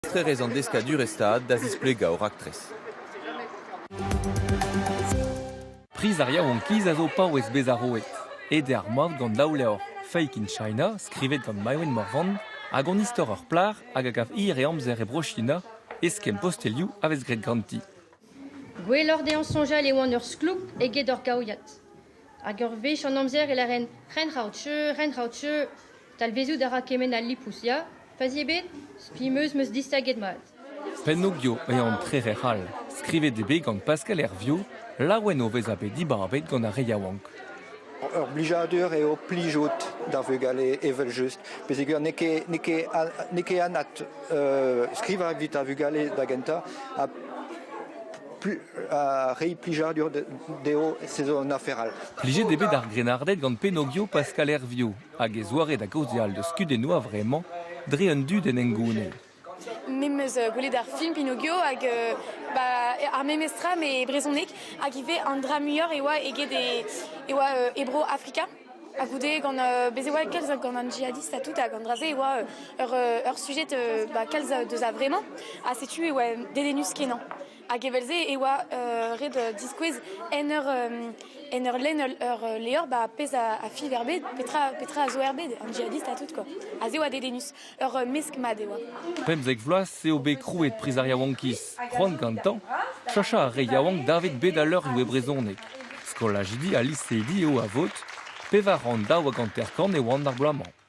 Ministrerezh an Deskadurezh-Stad da zisplegañ o raktres. Priz ar yaouankiz a zo paouez bezañ roet. Aet eo ar maout gant daou levr, Fake in China, skrivet gant Maïwenn Morvan, hag an istor ur plac'h hag a gav hir e amzer e Bro-China, eskemm postelioù a vez graet ganti. Gwelloc'h dezhañ soñjal e oan ur skloup eget ur gaouiad. Hag ur wech an amzer e lâren Renhaotsche, Renhaotsche. Talvezout a ra kement al lipous, ya? Fazi ebet? Spi 'm eus 'm eus distaget mat. Pennogio eo an trec'her all, skrivet eo bet gant Pascal Hervio, laouen o vezañ bet dibabet gant ar re yaouank. Ur blijadur eo plijout d'ar vugale evel-just peogwir n'eo ket n'eo ket n'eo ket anat skrivañ evit ar vugale da gentañ ha ha reiñ plijadur dezho se zo un afer all. Plijet eo bet ar grennarded gant Pennogio Pascal Hervio hag e zoare da gaozeal deus kudennoù a-vremañ dre un dudenn hengounel. Me 'm eus gwelet ar film Pinocchio hag ba, ar memes tra met e brezhoneg hag ivez an dra muioc'h e oa eget e, e oa e bro Afrika. Ha goude gant bez e oa kalz gant an djihadist ha tout hag an dra-se e oa ur, ur sujet ba, kalz deus a-vremañ ha setu e oa dedennus-kenañ. Hag evel-se e oa ret diskouez en ur, en ur lenn ur levr ba, pezh a fiñv er bed, petra, petra a zo er bed, an djihadist ha tout quoi. Aze e oa dedennus. Ur mesk mat e oa. 15 vloaz eo bet krouet Priz ar Yaouankiz. C'hoant gantañ chachañ ar re yaouank davet bet al leurioù e brezhoneg. Skolajidi ha liseidi eo a vot. 450 e oant ar bloaz-mañ.